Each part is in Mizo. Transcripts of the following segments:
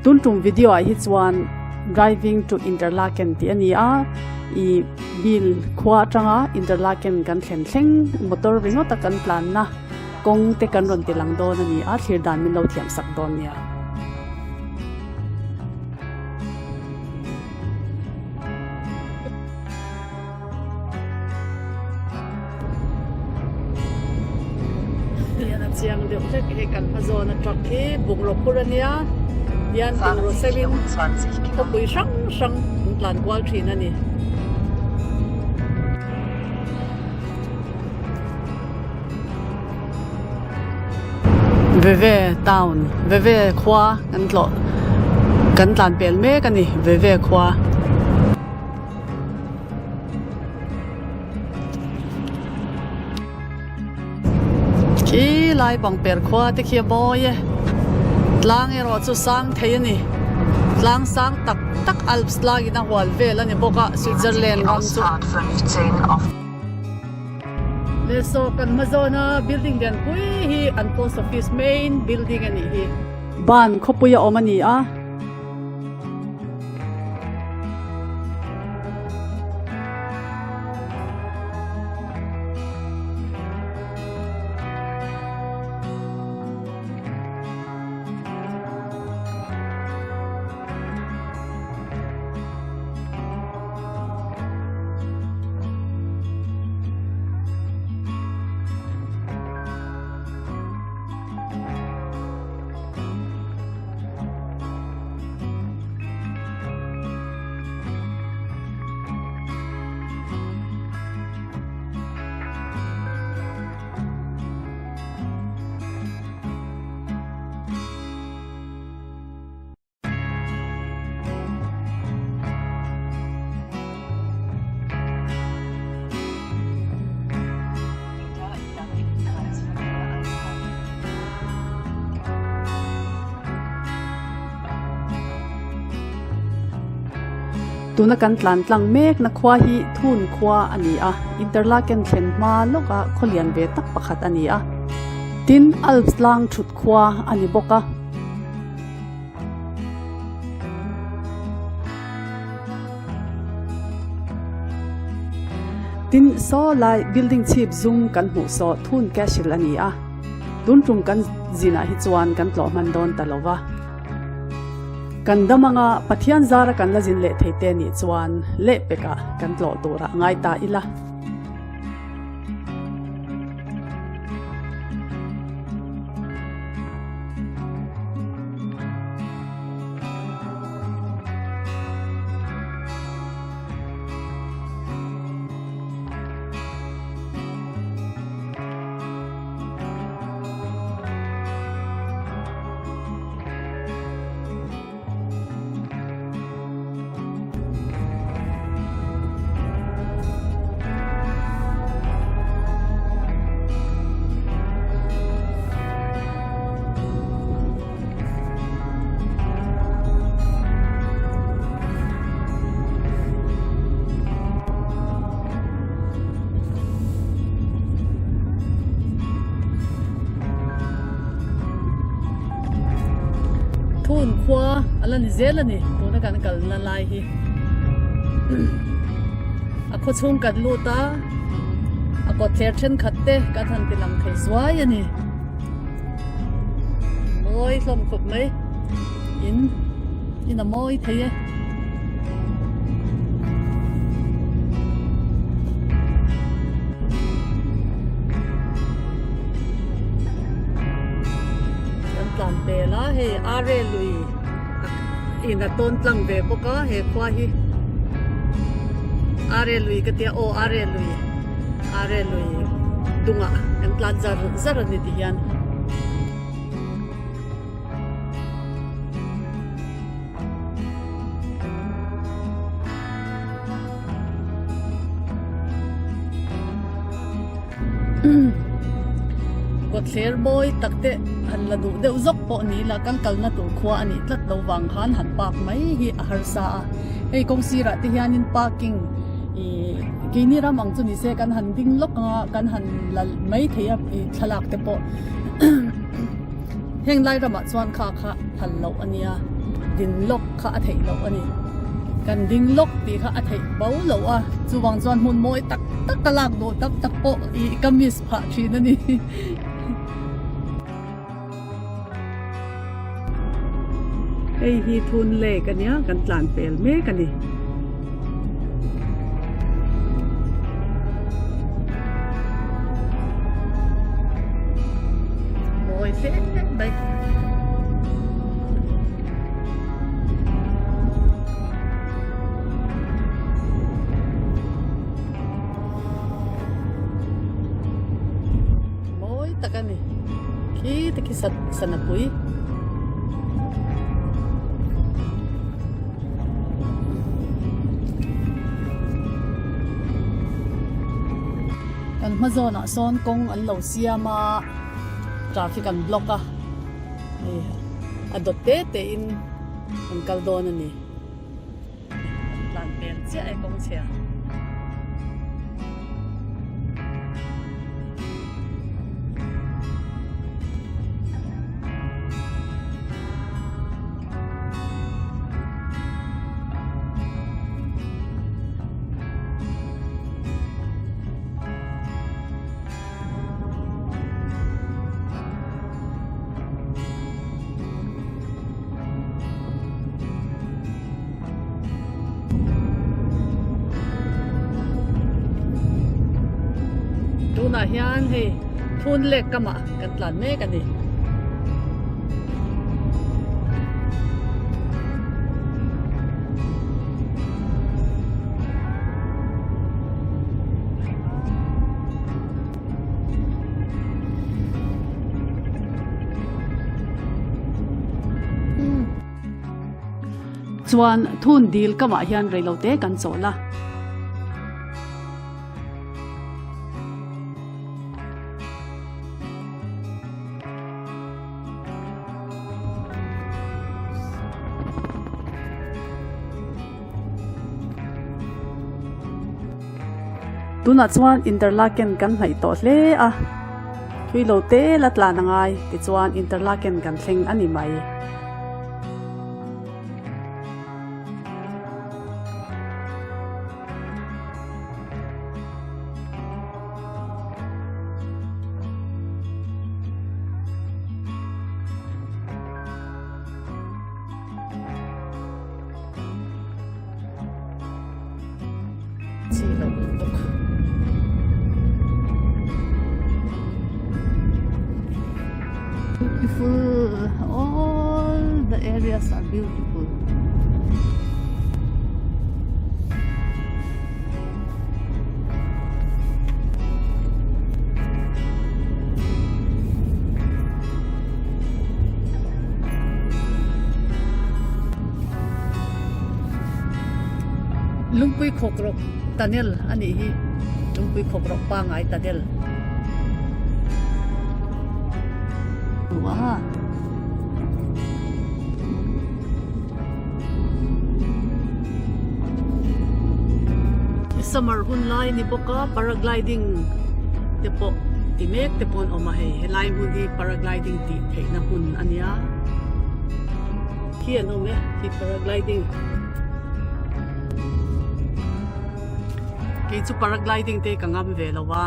Tun tum video ah hi chuan Driving to Interlaken tih a ni a, i bill khua atanga Interlaken kan thlen thleng motor ringawta kan tlanna kawng te kan rawn ti lang dawn a ni a, thlir dan min lo thiam sak dawn nia. Hian a chiang deuh hlek hei kan hma zawn a truck hi bungraw phur a nia hian bungraw sengin khawpui hrang hrang an tlan kual thin a ni. Veve town Veve khua kan tlawh kan tlan pel mek a ni Veve khua. Khi lai pangper khua te khi a mawi e tlang erawh chu sang thei a ni tlang sang tak tak Alps tlangin a hual vel a ni bawk a Switzerland ram chu. Le saw kan hma zawn a building lian pui hi an post office main building a nih hi. Ban khawpui a awm a ni a. Tuna kan tlan tlang mek na khua hi Thun khua a ni a, Interlaken thlen hma lawka khaw lian ve tak pakhat a ni a. Tin, Alps tlang thut khua a ni bawk a. Tin, saw lai building chhip zum kan hmuh saw Thun Castle a ni a. Tun tum kan zinah hi chuan kan tlawh hman dawn ta lo va. Kan dam anga Pathian zara kan la zin leh thei te nih chuan lehpekah kan tlawh turah ngai ta ila. Thun khua a la ni zel a ni tuna kan kalna lai hi a khaw chhung kan lut a a kawt thler thenkhat te kan han ti lang thei zuai a ni mawi hlawm khawp mai in in a mawi thei e. Kan tlan pel a hei are lui in a tawn tlang ve bawk a he khua hi are lui ka tia aw are lui are lui dungah kan tlan zar zar a ni ti hian. Kawtthler mawi tak te han la duh deuh zawk pawh ni ila kan kalna tur khua a nih tlat lo vang khan han park mai hi a harsa a hei kawng sirah te hianin parking ih keini ram ang chu ni se kan han ding lawk anga kan han la mai thei a ih thlalak te pawh. Heng lai ramah chuan kha kha phal loh a nia. Din lawk kha a theih loh a ni. Kan ding lawk tih kha a theih bo loh a, chuvang chuan hmun mawi tak tak ka lak duh tak tak pawh ih ka miss phah thin a ni. Hei hi Thun Lake a nia, kan tlan pel mek a ni. Mawi hle mai. Mawi tak a ni. Khi te khi sana pui. Kan hma zawnah sawn kawng an lo siam a, traffic an block a, hei a dawt te te in an kal dawn a ni. An tlan pel chiah e kawng chhia. Tunah hian hei thun lek kamah kan tlan mek a ni. Chuan thun dil kamah hian reilote kan chawl a. Tunah chuan Interlaken kan hnaih tawh hle a, thui lo te la tlan a ngai tichuan Interlaken kan thleng a ni mai. Chi lo lutuk. Beautiful. All the areas are beautiful. Lungpui khawk rawk tunnel a nih hi lungpui khawk rawk pangai tunnel Summer hun lai ni bawk a paragliding te pawh ti mek te pawh an awm a hei helai hmun hi paragliding tih theihna hmun a nia khi an awm e khi paragliding kei chu paragliding te ka ngam ve lo a.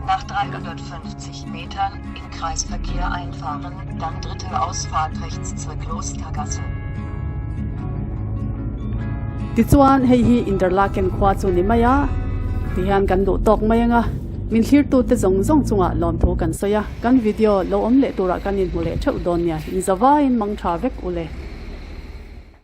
Nach 350 Metern in Kreisverkehr einfahren, dann dritte Ausfahrt rechts zur Klostergasse. Tichuan hei hi Interlaken khua chu ni mai a, tihian kan duh tawk mai anga min thlirtute zawng zawng chungah lawmthu kan sawi a, kan video lo awm leh turah kan inhmu leh theuh dawn nia, inzavaiin mang tha vek u le.